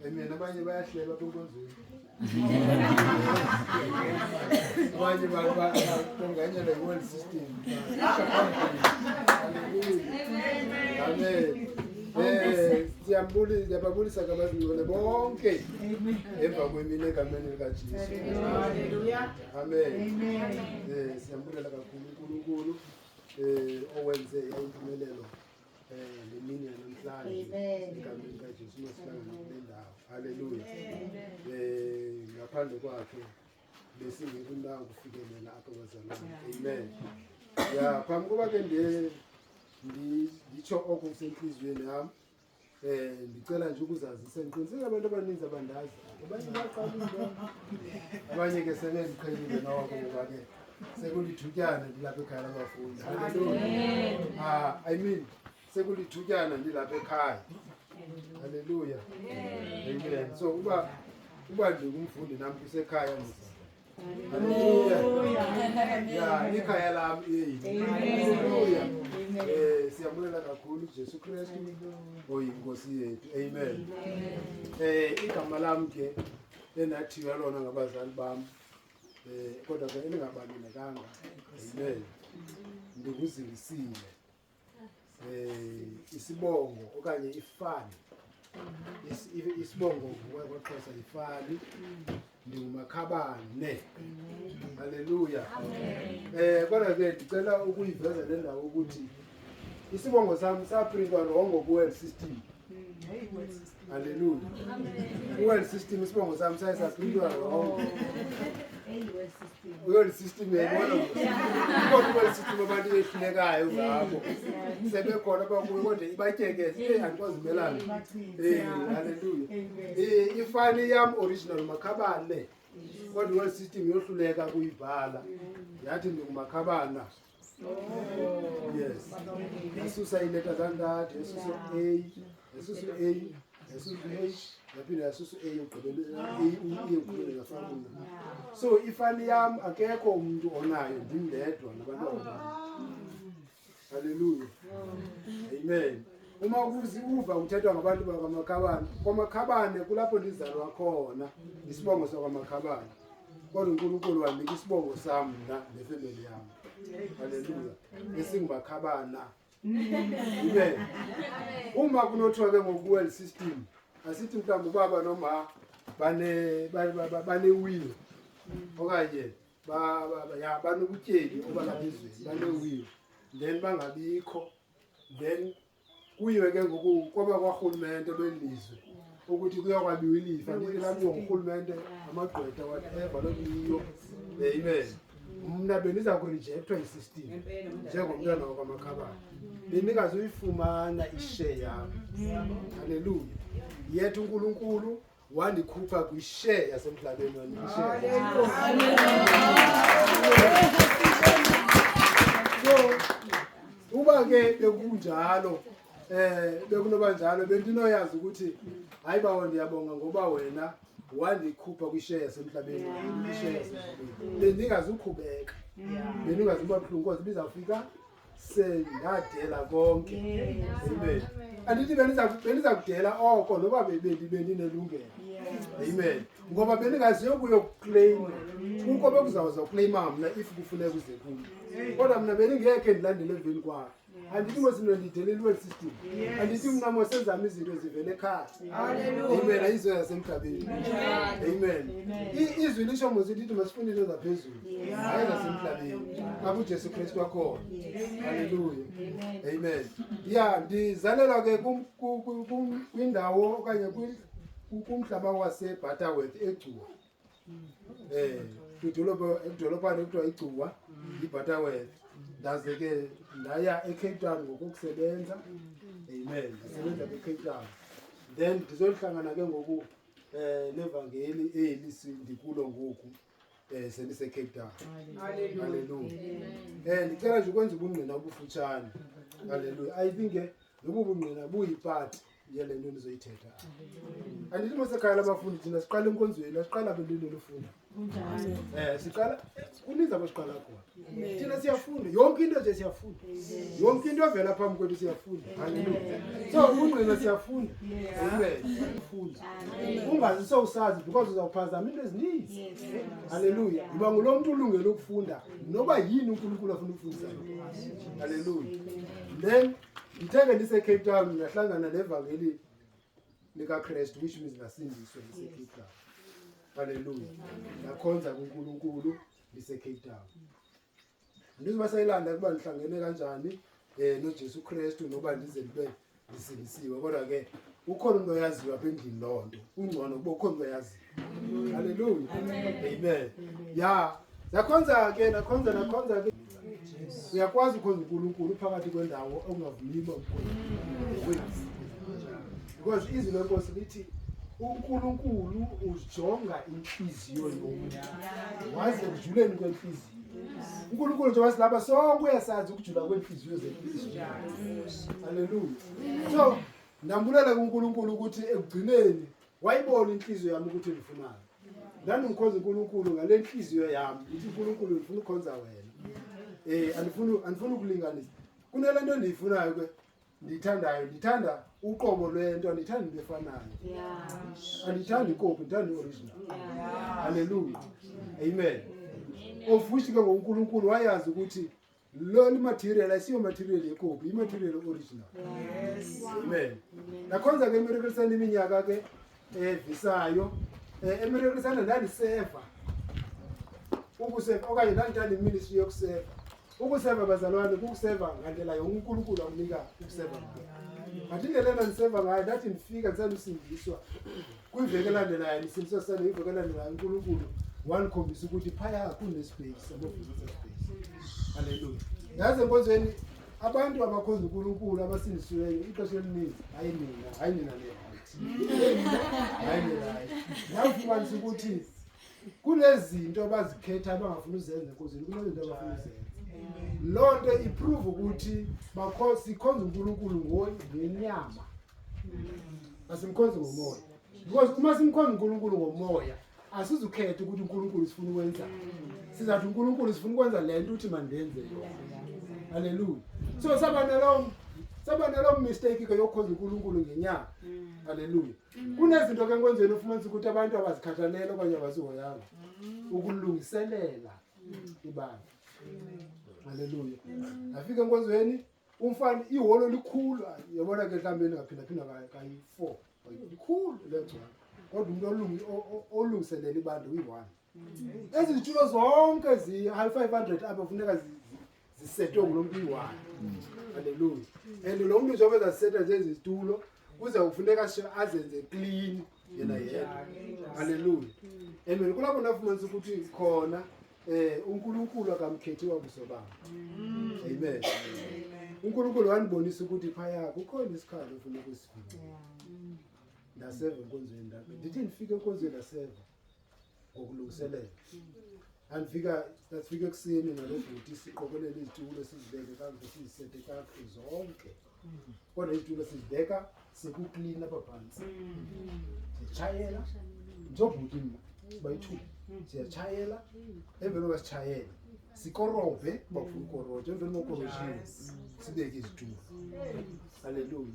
Amen. Abanye bayahleba apha enkonzweni. Abanye bonganyelwa yi-world system. Hallelujah. Amen. Siyambulisa, siyababulisa ke abazingcwele bonke emva kwemini egameni likaJesu. Amen. Siyambulela kakhulu uNkulunkulu owenze yayimpumelelo le mini yanamhlanje egameni likaJesu masihlangane kule ndawo. Haleluya. Ngaphandle kwakhe besingeke ndawo kufikelela apha bazalwane. Amen. Ya, phambi koba ke nditsho oko kusentliziyweni yam, ndicela nje ukuzazisa. Ndiqiniseke abantu abaninzi abandazi, abanye baqalile, abanye ke sebendiqhelile noko, ngoba ke sekulithutyana ndilapha ekhaya labafundi. Haleluya. I mean, sekulithutyana ndilapha ekhaya. Haleluya. Amen. So uba ndingumfundi nam kusekhaya msa. Haleluya. Ya, ikhaya lam eli. Haleluya. Siyabulela kakhulu Jesu Kristu oyinkosi yethu. Amen. Igama lam ke endathiywa lona ngabazali bam, kodwa ke elingabalulekanga. Amen. Ndikuzingisile. Isibongo okanye ifani. Isibongo ngokwaXhosa ifani. Ndingumakhabane. Haleluya. Kodwa ke ndicela ukuyiveza le ndawo ukuthi isibongo sami saprintwa wrongo ku-world system. Haleluya. Ku-world system isibongo sami saye saprintwa wrongo. World system uyayibona mos. Ikhona i-world system abantu ehlulekayo ngabo. Sebekhona abakuyo kodwa ibatyekeze. Andikwazi umelana. Haleluya. Ifani yam original Makhabane. Kodwa i-world system yohluleka kuyibhala. Yathi ndingumakhabana. Yes. Yasusa iileta zantathu, yasusa u-A, yasusa u-A, yasusa u-H, yaphinda yasusa u-A yokugqibela, A, U, E yokugqibela yafaka u. So ifani yam akekho umntu onayo, ndim ndedwa nabantwana bam. Haleluya. Amen. Uma uva kuthethwa ngabantu bakwaMakhabane, kwaMakhabane kulapho ndizalwa khona, isibongo sakwaMakhabane. Kodwa uNkulunkulu wanika isibongo sam mna nefemeli yam. Haleluya. Esingumakhabana. Amen. Uma kunothiwa ke ngoku-world system, asithi mhlawumbi ubaba noma bane-will okanye ya, banobutyebi obalapha ezweni, bane-will, then bangabikho, then kuyiwe ke ngoku kwaba kwarhulumente belizwe ukuthi kuyakwabiwa ilifa, lithi labiwa ngurhulumente, amagqwetha, whatever loo nto iyiyo. Amen. Mna bendiza kurejectwa yi-system njengomntwana wakwaMakhabane, bendingazuyifumana ishare yam. Haleluya. Yethu uNkulunkulu wandikhupha kwishare yasemhlabeni, wanika ishare. So uba ke bekunjalo, bekunoba njalo, bendinoyazi ukuthi hayi bawo, ndiyabonga ngoba wena wandikhupha kwishare yasemhlabeni, ishare yasemhlabeni. Bendingazukhubeka, bendingazuba buhlungu, kodwa ibizawufika sendadela konke. Amen. Andithi bendiza kudela oko noba bendinelungelo. Amen. Ngoba bendingaziyo kuyokukleyima, kuko bekuzawuza kukleyima mna if kufuneka uze kum, kodwa mna bendingekhe ndilandele emveni kwayo. Andithi mos mna ndidelele i-world system. Andithi mna mos ezam izinto zivele ekhaya. Amen. Ayizo yasemhlabeni. Amen. Izwi lisho mos lithi masifunde into zaphezulu, hayi zasemhlabeni, apho uJesu Kristu wakhona. Haleluya. Amen. Ya, ndizalelwa ke kwindawo okanye kumhlaba waseButterworth eGcuwa, kwidolophu, edolophana ekuthiwa iGcuwa, iButterworth. Ndaze ke ndaya eCape Town ngokukusebenza. Amen. Ndisebenza ke Cape Town, then ndizohlangana ke ngoku nevangeli eli ndikulo ngoku sendise Cape Town. Haleluya. Ndicela nje ukwenza ubungqina obufutshane. Haleluya. I think ke lobu bungqina buyipart yale nto ndizoyithetha. Andithi masekhaya labafundi thina siqala enkonzweni, asiqala belulelo ufunda. Siqala kuninzi apho siqala khona. Thina siyafunda, yonke into nje siyafunda. Yonke into evela phambi kwethu siyafunda. Haleluya. So ubungqina siyafunda. Amen. Funda. Ungazi sowusazi because uzawuphazama into ezininzi. Haleluya. Yiba ngulo mntu ulungele ukufunda noba yini uNkulunkulu afuna ukufundisa yona. Haleluya. Then ndithe ke ndise-Cape Town ndahlangana nevangeli likaKristu, which means ngasindiswa ndise-Cape Town. Haleluya. Ndakhonza kuNkulunkulu ndise-Cape Town. Andizuba sayilanda kuba ndihlangene kanjani noJesu Kristu noba ndize ndibe ndisindisiwe, kodwa ke ukhona umntu oyaziyo apha endlini loo nto. Ungcono kuba ukhona umntu oyaziyo. Haleluya. Amen. Ya, ndakhonza ke, ndakhonza, ndakhonza ke. Uyakwazi ukhonza uNkulunkulu phakathi kwendawo ongavumiyo uba ukhonze. Because izwi lenkosi lithi uNkulunkulu ujonga inhliziyo yomuntu. Wazi ekujuleni kwenhliziyo. uNkulunkulu njengoba silapha sonke uyasazi ukujula kwenhliziyo zethu. Haleluya. So ndambulela kuNkulunkulu ukuthi ekugcineni wayibona inhliziyo yami ukuthi ngifunani. Ndandimkhonza uNkulunkulu ngale nhliziyo yami. Ngithi uNkulunkulu ngifuna ukukhonza wena. Andifuni ukulinganisa. Kunale nto endiyifunayo ke ndiyithandayo, ndithanda uqobo lwento, andithandi into efanayo. Andithandi ikopi, ndithanda i-original. Haleluya. Amen. Of which ke ngokuNkulunkulu wayazi ukuthi lo material ayisiyo material yekopi, i-material original. Amen. Nakhonza ke eMiracle Center iminyaka ke evisayo. EMiracle Center ndandiseva. Ukuseva okanye ndandithanda iministry yokuseva. Ukuseva bazalwane kukuseva ngandlela yonke uNkulunkulu akunika ukuseva ngayo. But indlela endandiseva ngayo ndathi ndifika ndisalusindiswa kwiveki elandelayo, ndisindiswa sele iveki elandelayo uNkulunkulu wandikhombisa ukuthi phaya kunespace, abofundisa space. Haleluya. Yazi enkonzweni abantu abakhonza uNkulunkulu abasindisiweyo ixesha elininzi, hayi nina, hayi nina le-right, hayi nina right. Ndafumanisa ukuthi kunezinto abazikhetha abangafuni uzenza enkonzweni, kunezinto abafuna uzenza. Loo nto iprove ukuthi sikhonza uNkulunkulu ngenyama, asimkhonzi ngomoya. Because uma simkhonza uNkulunkulu ngomoya asizukhetha ukuthi uNkulunkulu sifuna ukwenza, sizathi uNkulunkulu sifuna ukwenza le nto uthi mandenze yona. Haleluya. So saba nalo mistake ke yokukhonza uNkulunkulu ngenyama. Haleluya. Kunezinto ke enkonzweni ufumanisa ukuthi abantu abazikhathalele okanye abazihoyanga ukulungiselela ibandla. Haleluya. Ndafika enkonzweni umfana iholo likhulu, yabona ke mhlawumbe ndingaphinda-phinda kayi-4, likhulu legcwala, kodwa umuntu olungiselela ibandla uyi-1. Ezi zitulo zonke zi-500 apha funeka zisetwe ngulo mntu uyi-1. Haleluya. And lo mntu njengoba ezaziseta nje ezi zitulo kuza kufuneka azenze clean yena yedwa. Haleluya. Amen. Kulapho ndafumanisa ukuthi khona uNkulunkulu akamkhethi wabuso bami. Amen. uNkulunkulu wandibonisa ukuthi phaya kukhona isikhala ofuna ukusifika. Ndaseva enkonzweni ndakhe. Ndithi ndifike enkonzweni ndaseva ngokulungiselela. Andifika sasifika ekuseni nalo bhuti siqokelele izitulo sizibeke kakuhle sizisete kakuhle zonke. Kodwa izitulo sizibeka sekuklina apha phantsi. Siyatshayela njobhuti mna bayi-2. Siyatshayela emveni koba sitshayele sikorobhe uba kufuna ukorotha, emveni kokoroshiwe sibeke izitulo. Haleluya.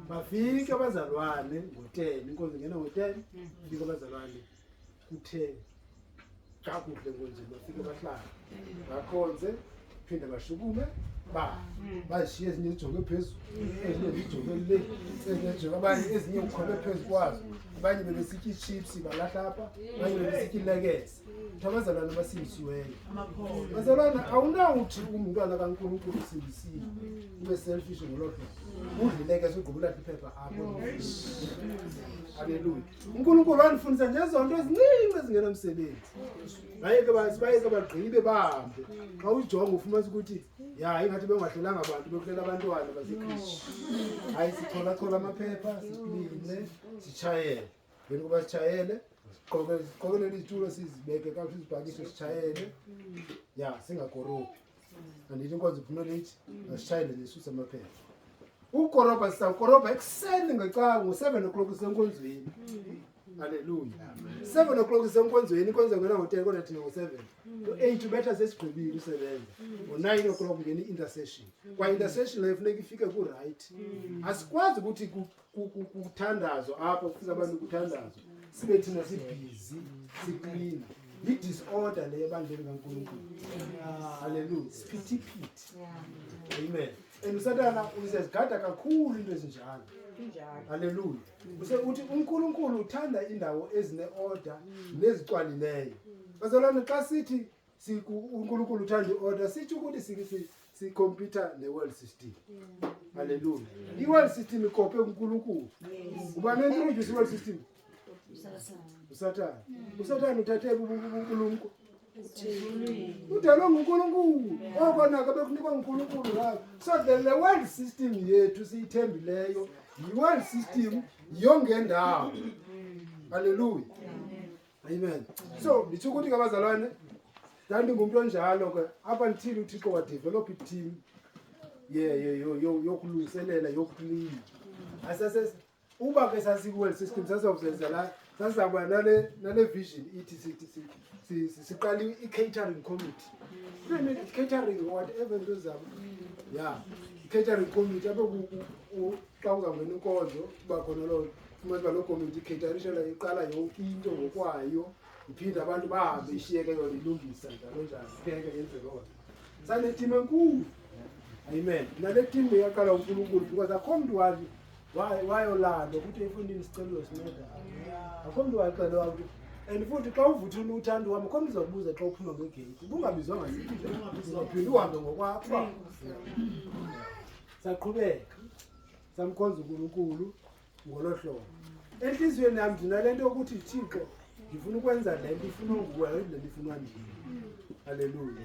Bafike abazalwane ngo-10, inkonzo ingena ngo-10, fike abazalwane kuthe kakuhle enkonzweni, bafike bahlala bakhonze, phinde bashukume bazishiye ezinye zijonge phezulu, ezinye zijonge le, ezinye zijonge abanye, ezinye ukhwele phezu kwazo, abanye bebesitya ichips balahla apha, abanye bebesitya ilekese. Kuthiwa abazalwane abasindisiweyo. Bazalwane, awunawuthi umntwana kaNkulunkulu usindisiwe ube selfish ngolo hlobo, udle ilekese ugqiba ulahle iphepha apho. Haleluya. uNkulunkulu wandifundisa nje zonto ezincinci ezingenamsebenzi. Bayeke bagqibe bahambe. Xa ujonga ufumanisa ukuthi ya ingathi bengahlelanga abantu, bekuhlela abantwana baseKristu. Hayi, sicholachola amaphepha, sikline, sitshayele. Then kuba sitshayele, siqokelele izitulo sizibeke kakuhle, sizibhakishe, sitshayele. Ya, singakoropi. Andithi inkonzo iphume leyithi, asitshayele nje sisuse amaphepha. Ukorobha sizawukorobha ekuseni ngecawa ngo-7 o'clock usenkonzweni. Haleluya. 7 o'clock usenkonzweni, inkonzo ngena ngo-10 kodwa thina ngo-7. Ngo-8 ubetha sesigqibile usebenza. Ngo-9 o'clock ngena i-intercession. Kwa intercession leyo funeka ifike ku-right. Asikwazi ukuthi kuthandazwe apha, kufika abantu kuthandazwe sibe thina sibhizi siklina. Yi-disorder leyo ebandleni kaNkulunkulu. Haleluya. Siphithiphithi. Amen. And uSathana usezigada kakhulu into ezinjalo. Haleluya. Use uthi uNkulunkulu uthanda indawo ezine-order nezicwalileyo. Bazalwane, xa sithi uNkulunkulu uthanda i-order, sitsho ukuthi sikhompyutha ne-world system. Haleluya. I-world system ikope kuNkulunkulu. Ubani introduce i-world system? USathane. USathane uthathe ubulumko. Udalwe nguNkulunkulu. Oko nako bekunikwa nguNkulunkulu ngako. So the world system yethu siyithembileyo yi-world system yongendawo. Haleluya. Amen. So nditsho ukuthi ke bazalwane, ndandingumntu onjalo ke up until uThixo wadevelop i-team yokulungiselela, yokuklina. Asase uba ke sasiku-world system sasizawuzenza la, sasizawuba nale vision ithi siqale i-catering committee. I-catering whatever into zabo. Yeah. I-catering committee apho xa kuzawungena inkonzo kuba khona loo fumanisa uba loo committee icaterishela, iqala yonke into ngokwayo, iphinde abantu bahambe ishiyeke yona ilungisa njalo njalo, ipheke yenze loo nto. Saneteam enkulu. Amen. Nale team yaqala uNkulunkulu because akho mntu wathi wayolanda ukuthi efundini sicela uzosinceda. Akho mntu waxelwa ukuthi, and futhi xa uvuthula uthando wami akho mntu uzokubuza xa uphuma ngegeyithi. Ubungabizwanga sithi uzawuphinda uhambe ngokwakho. Saqhubeka samkhonza uNkulunkulu ngolo hlobo. Enhliziyweni yami ndinale nto yokuthi Thixo ndifuna ukwenza le nto ifunwa nguwe, hayi le nto ifunwa ndim. Haleluya.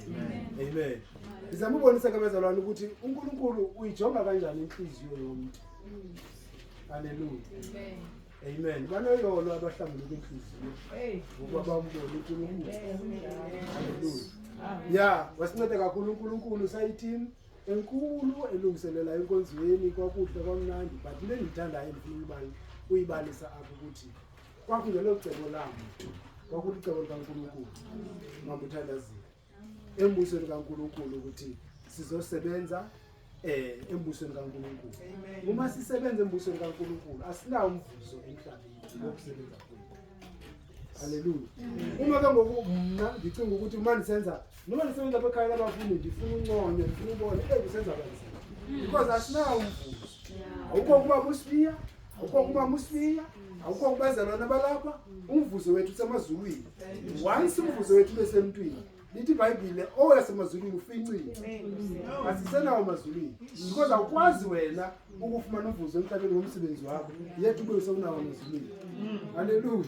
Amen. Ndizama ubonisa ke bazalwane ukuthi uNkulunkulu uyijonga kanjani inhliziyo yomntu. Haleluya. Amen. Banoyolo abahlambuluka inhliziyo ngokuba bambone uNkulunkulu. Haleluya. Ya, wasinceda kakhulu uNkulunkulu, sayiteam enkulu elungiselela enkonzweni, kwakuhle kwamnandi. But into endiyithandayo endifuna uyibalisa apho ukuthi kwakungelo cebo lamntu, kwakulicebo likaNkulunkulu. Mamuthandazile embusweni kaNkulunkulu ukuthi sizosebenza embusweni kaNkulunkulu. Uma sisebenza embusweni kaNkulunkulu asinawo umvuzo emhlabeni wokusebenza kwethu. Haleluya. Uma ke ngoku mna ndicinga ukuthi uma ndisenza noma ndisebenza apha ekhaya labafundi ndifuna unconywa, ndifuna ubona kusenza kanzima because asinawo umvuzo. Awukho kubaba uSibiya, awukho kumama uSibiya, awukho kubazalwane abalapha. Umvuzo wethu usemazulwini. Once umvuzo wethu besemntwini, lithi iBhayibhile owasemazulwini ufincile. Asisenawo amazulwini because awukwazi wena ukufumana umvuzo emhlabeni ngomsebenzi wakho yethu ube sewunawo amazulwini. Haleluya.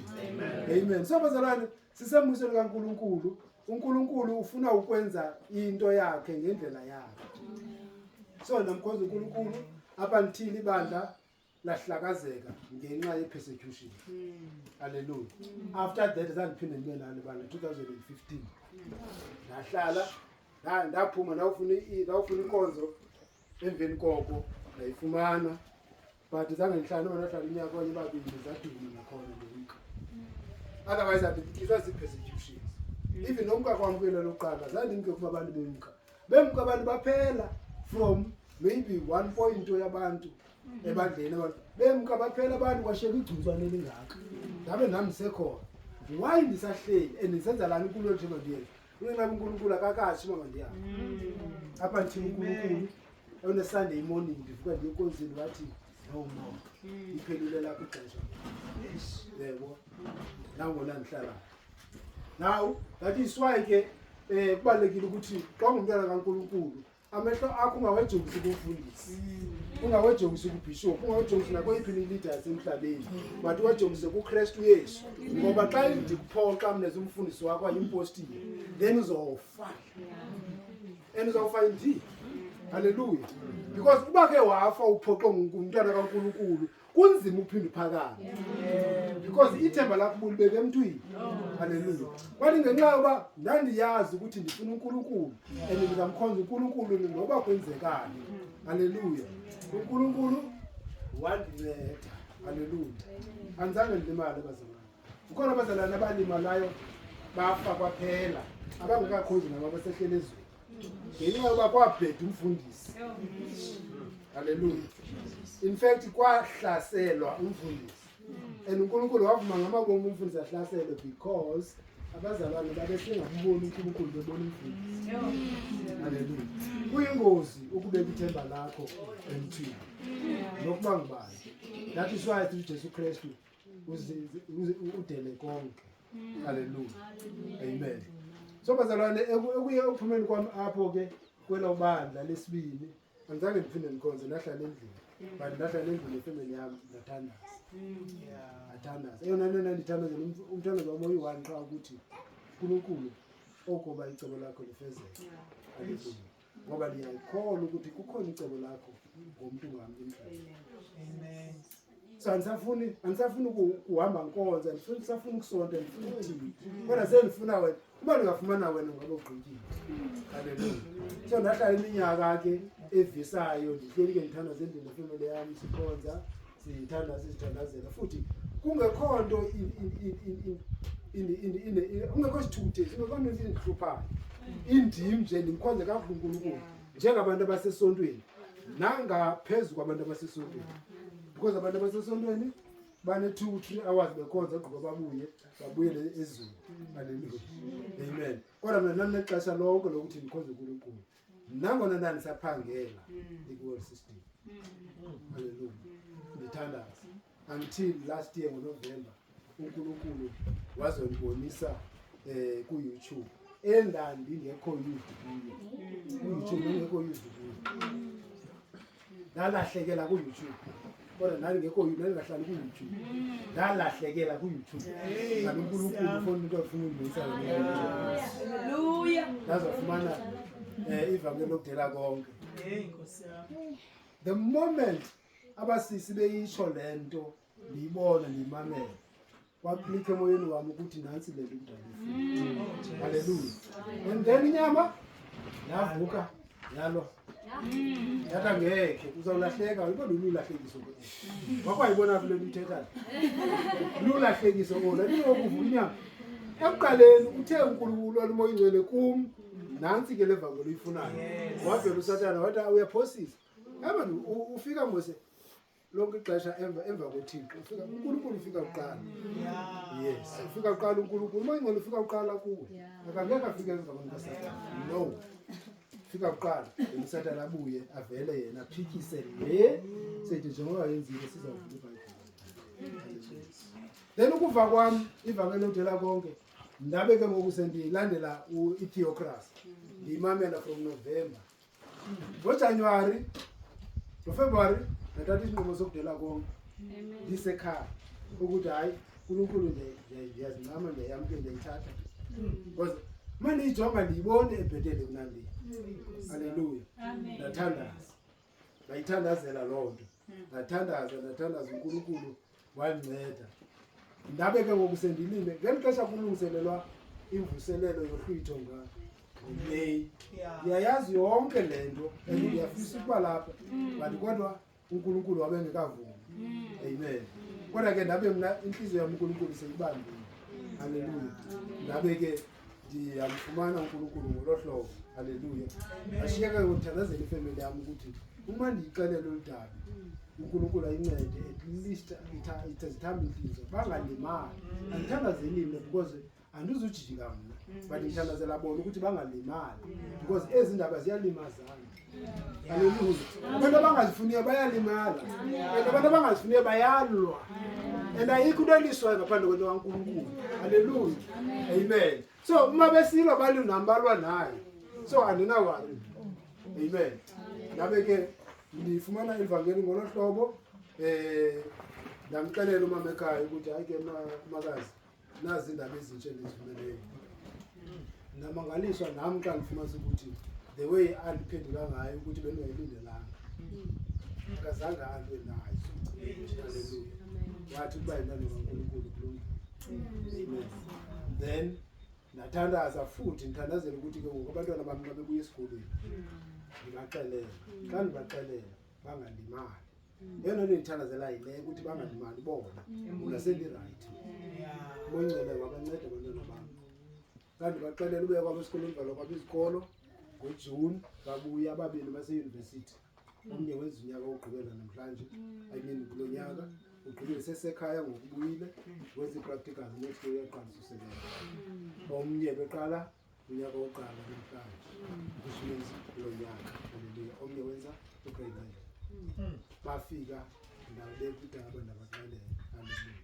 Amen. So bazalwane, sisembusweni kaNkulunkulu. uNkulunkulu ufuna ukwenza into yakhe ngendlela yakhe. So namkhonza uNkulunkulu up until ibandla lahlakazeka ngenxa ye-persecution. Haleluya. After that zandiphinde ndibe nalo ibandla 2015. Ndahlala ndaphuma ndawufuna inkonzo emveni koko ndayifumana, but zange ndihlale noma ndahlala iminyaka okanye babini, zaduma nakhona ndemka. Otherwise andikiswa zii-persecutions. Even nomka kwam kwelo lokuqala zandimke kuba abantu bemka, bemka abantu baphela from maybe 1 point yabantu ebandleni, abantu bemka baphela abantu, kwashiyeka igcuntswane elingaka. Ndabe nam ndisekhona. Why ndisahleli and ndisenza lani inkululo njengoba ndiyenza? Kungenxa uNkulunkulu akakashi uba mandihambe apha. Ndithini uNkulunkulu on a Sunday morning ndivuka ndiye enkonzweni, wathi no more, iphelile lakho ixesha, yebo, nangona ndihlala. Now that is why ke kubalulekile ukuthi xa ungumntwana kaNkulunkulu amehlo akho ungawejongisi kumfundisi, ungawejongisi kubhishophu, ungawejongisi nakweyiphi i-leader yasemhlabeni, but uwajongise kuKristu Yesu, ngoba xa ndikuphoxa mna umfundisi wakho ayimpostile, then uzofa and uzawufa indeed. Haleluya. Because uba ke wafa uphoxwe ngumntwana kaNkulunkulu, kunzima uphinde uphakame because ithemba lakho ubulibeke emntwini. Haleluya. Kwathi ngenxa yoba ndandiyazi ukuthi ndifuna uNkulunkulu and ndizamkhonza uNkulunkulu noba kwenzekani. Haleluya. UNkulunkulu wandinceda. Haleluya. Andizange ndilimale bazalwane. Kukhona abazalwane abalimalayo bafa kwaphela abangekakhonzi nabo abasehlele ezweni ngenxa yoba kwabheda umfundisi. Haleluya. In fact kwahlaselwa umfundisi. And uNkulunkulu wavuma ngamabomu umfundisi ahlaselwe because abazalwane babesengamboni uNkulunkulu bebona umfundisi. Haleluya. Kuyingozi ukubeka ithemba lakho emthwini. Nokuba ngubani. That is why through Jesu Kristu udele konke. Haleluya. Amen. So bazalwane ekuye ekuphumeni kwami apho ke kwelo bandla lesibini andizange ndiphinde ndikhonze ndahlala endlini but ndahlala endlini nefemeli yam ndathandaza ndathandaza eyona nto ndandithandazela umthandazo wam oyi-one qha ukuthi uNkulunkulu okoba icebo lakho lifezeke. Haleluya. Ngoba ndiyayikholwa ukuthi kukhona icebo lakho ngomntu ngamnye emhlabeni. Amen. So andisafuni ukuhamba nkonzo, andifuni ndisafuna ukusonta, ndifuna ukuthini. Kodwa sendifuna wena. Uba ndingafumana wena ngabe ugqityile. Haleluya. So ndahlala iminyaka ke evisayo ndihleli ke ndithandaza endlini nefemeli yam sikhonza sithandaza sizithandazela futhi kungekho nto kungekho sithukuthezi kungekho nto indihluphayo indim nje ndimkhonze kakuhle uNkulunkulu njengabantu abasesontweni nangaphezu kwabantu abasesontweni because abantu abasesontweni bane-2 3 hours bekhonza gqiba babuye babuyele ezweni. Haleluya. Amen. Kodwa mina ndandinexesha lonke lokuthi ndikhonze uNkulunkulu nangona ndandisaphangela ndikwi-world system. Haleluya. Ndithandaza until last year ngoNovember uNkulunkulu wazondibonisa ku-YouTube endandingekho used kuyo. Ku-YouTube ndingekho used kuyo. Ndalahlekela ku-YouTube. Kodwa ndandingekho ndandingahlali ku-YouTube. Ndalahlekela ku-YouTube. Kanti uNkulunkulu ufuna into afuna undibonisa yona ku-YouTube. Hallelujah. Ndazofumana ivangeli lokudela konke. Hey Nkosi yami. The moment abasisi beyisho lento ndiyibona ndiyimamela kwaklikha emoyeni wami ukuthi nansi lento kudala ifuna. Haleluya. And then inyama yavuka yalwa. Yathi angekhe uzawulahleka uyibona ululahlekiso. Wakwayibona phi le nto uyithethayo? Lulahlekiso olu andinokuvuka inyama. Ekuqaleni uthe uNkulunkulu walumoya ingcwele kum nantsi ke le vangeli uyifunayo. Wavela uSathana wathi uyaphosisa. Yabona ufika mose lonke ixesha emva koThixo ufika uNkulunkulu ufika kuqala. Yes, ufika kuqala uNkulunkulu. Umoya ingcwele ufika kuqala kuwe. Akangeke afike emva kukaSathana. No. Ufika kuqala, then uSathana abuye avele yena aphikise le sethi njengoba yenzile sizawuvula iBhayibhile. Then ukuva kwam ivangeli lokudela konke ndabe ke ngoku sendilandela itheocracy ndiyimamela from November. NgoJanuwari, ngoFebruwari ndathatha isinqumo sokudela konke ndisekhaya ukuthi hayi uNkulunkulu ndiyazincama ndiyayamkela ndiyayithatha because uma ndiyijonga ndiyibone ebhetele kunale. Haleluya. Ndathandaza ndayithandazela loo nto ndathandaza uNkulunkulu wandinceda. Ndabe ke ngoku sendilime ngeli xesha kulungiselelwa imvuselelo yohlwitho ngoMeyi. Ndiyayazi yonke le nto and ndiyafisa ukuba lapha but kodwa uNkulunkulu wabe engekavumi. Amen. Kodwa ke ndabe mna intliziyo yam uNkulunkulu seyibambile. Haleluya. Ndabe ke ndiyamfumana uNkulunkulu ngolo hlobo. Haleluya. Ndashiyeka ke ngokuthandazela ifemeli yam ukuthi uma ndiyixelele olu dabi uNkulunkulu ayincede at least ithambe intliziyo bangalimali. Andithandazeli mna because andizujika mna but ndithandazela bona ukuthi bangalimali because ezi ndaba ziyalimazana. Haleluya. Abantu abangazifuniyo bayalimala and abantu abangazifuniyo bayalwa and ayikho into eliswayo ngaphandle kwento kaNkulunkulu. Haleluya. Amen. So uma besilwa balwa nami balwa naye. So andinawari. Amen. Ndabe ke ndifumana ivangeli ngolo hlobo ndamxelela umama ekhaya ukuthi hayi ke makazi nazi iindaba ezintsha endizifumeneyo. Ndamangaliswa nam xa ndifumanisa ukuthi the way andiphendula ngayo ukuthi bendingayilindelanga. Akazange alwe nazo. Haleluya. Wathi ukuba yintando kaNkulunkulu kulungile. Amen. Then ndathandaza futhi ndithandazela ukuthi ke ngoku abantwana bam xa bebuya esikolweni Ndibaxelele, xa ndibaxelela bangalimali. Eyona nto ndiyithandazela yile ukuthi bangalimali bona, mna sendirayithi. Umoya Oyingcwele wabanceda abantwana bam. Xa ndibaxelela ubuya kwabo esikolweni, valwa kwabo izikolo ngoJuni, babuya ababini baseyunivesithi. Omnye wenza unyaka wokugqibela namhlanje, I mean kulo nyaka ugqibile, sesekhaya ngokubuyile, wenza ii-practicals, next year uyaqalisa usebenza. Omnye beqala unyaka wokuqala namhlanje, which means kulo nyaka, haleluya. Omnye wenza ugrade 11. Bafika ndabeka udaba, ndabaxelela, haleluya.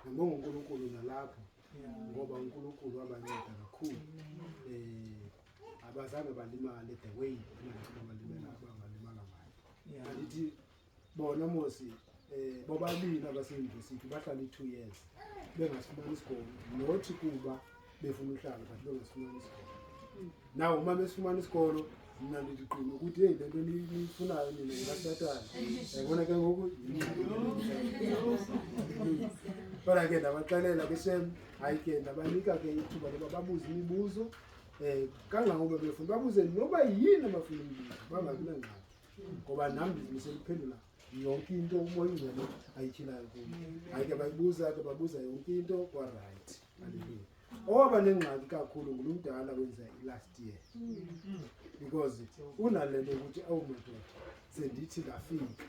Ngibonga uNkulunkulu nalapho, ngoba uNkulunkulu wabanceda kakhulu. Abazange balimale the way abangalimala, abangalimala ngayo. Andithi bona mosi bobabini abaseyunivesithi bahlala i-2 years bengasifumani isikolo, not kuba befuna uhlala, but bengasifumani isikolo. Now uma besifumana isikolo, mna ndithi qina ukuthi heyi, le nto niyifunayo nina yikasatana, yayibona ke ngoku yingxaki. Kodwa ke ndabaxelela ke shem, hayi ke ndabanika ke ithuba loba babuze imibuzo kangangoba befuna, babuze noba yini abafuna uyibuza, bangabi nangxaki, ngoba nam ndizimisele ukuphendula yonke into uMoya Oyingcwele ayityhilayo kum. Hayi ke bayibuza ke, babuza yonke into, kwarayithi, haleluya. Owaba nengxaki kakhulu ngulo mdala wenza i-last year, because unale nto yokuthi awu madoda, sendithi ndafika,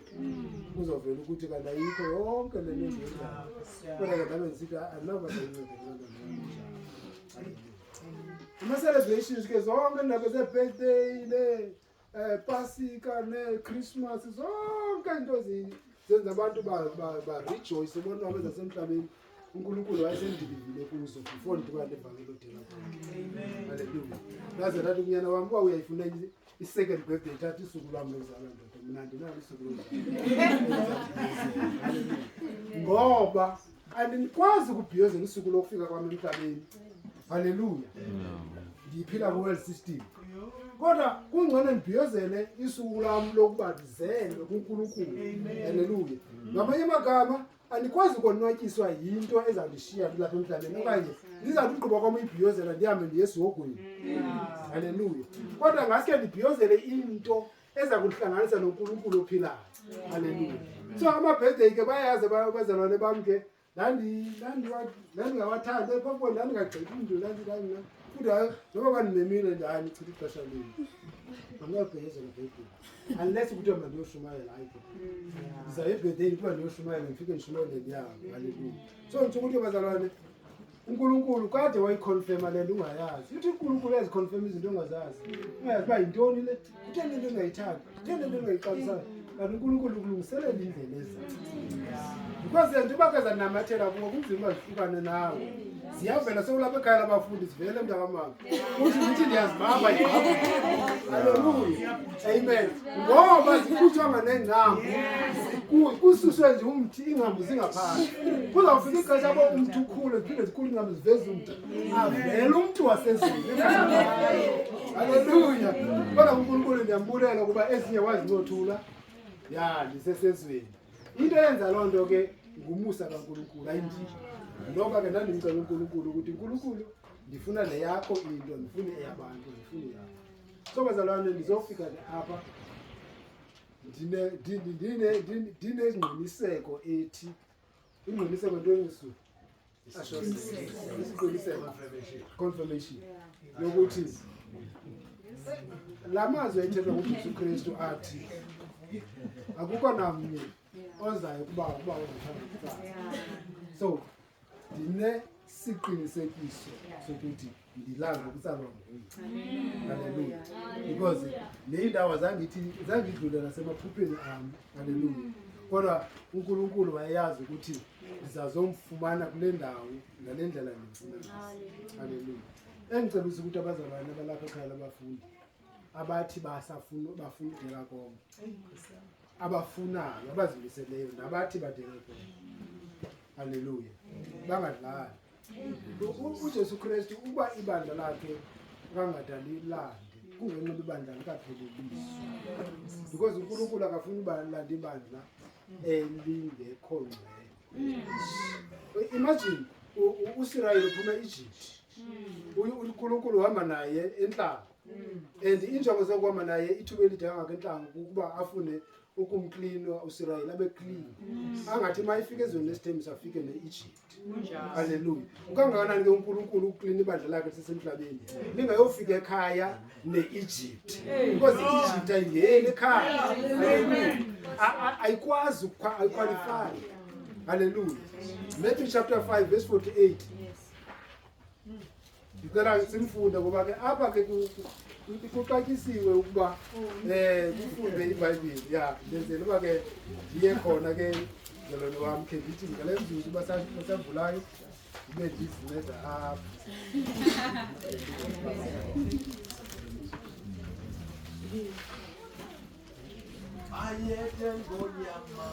kuzovela ukuthi kanti ayikho yonke le nto endiyenzayo. Kodwa ke ndabe ndisithi andinawuba ndayincede kuloo nto leyo njalo. Ama-celebrations ke, zonke iindaba zee-birthday ne-Pasika ne-Christmas, zonke into zenza abantu barejoice, bonwabe zasemhlabeni, uNkulunkulu wayesendilivile kuzo before ndibane nevangeli odela. Haleluya. Ndaze ndathi kunyana wam, uba uyayifuna i-second birthday, thatha isuku lwam lokuzalwa, ndoda, mna andinalo isuku lokuzalwa. Haleluya. Ngoba andikwazi ukubhiyozela usuku lokufika kwam emhlabeni, haleluya, ndiyiphila kwi-world system, kodwa kungcono ndibhiyozele isuku lam lokuba ndizelwe kuNkulunkulu, haleluya. Ngamanye amagama, andikwazi ukonwatyiswa yinto ezawundishiya ndilapha emhlabeni, okanye ndizawuthi ugqiba kwam uyibhiyozela ndihambe ndiye esihogweni, haleluya. Kodwa ngaske ndibhiyozele into eza kundihlanganisa noNkulunkulu ophilayo, haleluya. So ama-birthday ke bayayazi abazalwane bam ke, ndandingawathandi phofu, ndandingagxeki mntu. Futhi hayi, noba bandimemile nje, hayi, nichitha ixesha lenu, andinawubhiyozela birthday unless kuthiwa mandiyoshumayela. Hayi ke ndizawuya ebirthdayini kuba ndiyoshumayela, ndifike ndishumayele, ndiyahambe, haleluya. So nditsho ukuthi bazalwane, uNkulunkulu kade wayiconfirma le nto ungayazi. Uthi uNkulunkulu uyaziconfirma izinto ongazazi, ungayazi uba yintoni le, kutheni le nto ungayithandi, kutheni le nto ungayixabisayo, kanti uNkulunkulu ukulungiselela indlela ezayo, because le nto uba ke zanamathela kuwo, kunzima uba zihlukane nawe. Ziyavela sewulapha ekhaya labafundi, zivele mntakamama, uthi ndithi ndiyazibamba, haleluya, amen, ngoba zikhutshwanga neengcambu. Kususwe nje umthi, iingcambu zingaphandle. Kuzawufika ixesha apho umthi ukhule, ziphinde zikhule iingcambu, ziveze umthi, avele umntu wasezulwini, haleluya. Kodwa uNkulunkulu ndiyambulela ukuba ezinye wazincothula. Ya, ndisesezweni. Into eyenza loo nto ke ngumusa kaNkulunkulu, ayindini noba ke ndandimcela uNkulunkulu ukuthi, uNkulunkulu, ndifuna le yakho into, ndifuna eyabantu, ndifuna eyakho. So bazalwane, ndizofika ke apha ndinengqiniseko ethi ingqiniseko ntoni ngeSizulu? Isiqiniseko, confirmation yokuthi la mazwi ayithethwa nguJesu Kristu athi akukho namnye ozayo kuba uzothanda kuqala. So ndinesiqinisekiso sokuthi ndilanga ukutsalwa nguye, haleluya, because le indawo zange ithi zange idlule nasemaphupheni am, haleluya. Kodwa uNkulunkulu wayeyazi ukuthi ndizazomfumana kule ndawo ngale ndlela ndimfuna ngayo, haleluya. Engicebisa ukuthi abazalwane abalapha ekhaya labafundi abathi basafuna, bafuna udela konke, abafunayo, abazimiseleyo nabathi badele konke, haleluya, bangadlali. UJesu Kristu uba ibandla lakhe kangadalilande kungenxa yoba ibandla likapheleliswa, because uNkulunkulu akafuni ubalanda ibandla elingekho ngcwele. Imagine uSirayeli uphuma eEgypt, uNkulunkulu uhamba naye entlango. And injongo zokuhamba naye ithuba elide kangaka entlango kukuba afune ukumklinwa uSirayeli abe clean. Angathi uma efika ezweni lesithembiso afike ne-Egypt. Haleluya. Ukangakanani ke uNkulunkulu ukuklina ibandla lakhe lisesemhlabeni lingayofika ekhaya ne-Egypt, because i-Egypt ayingeni ekhaya. Haleluya. Ayikwazi ayiqualify. Haleluya. Matthew chapter 5 verse 48. Ndicela simfunde ngoba ke apha ke kuxatyisiwe ukuba kufunde iBhayibhile. Ya, ndenzela uba ke ndiye khona ke mzalwane wam, khe ndithi ngale mzuzu basavulayo ndibe ndizinceda apha. Bayethe ngonyama.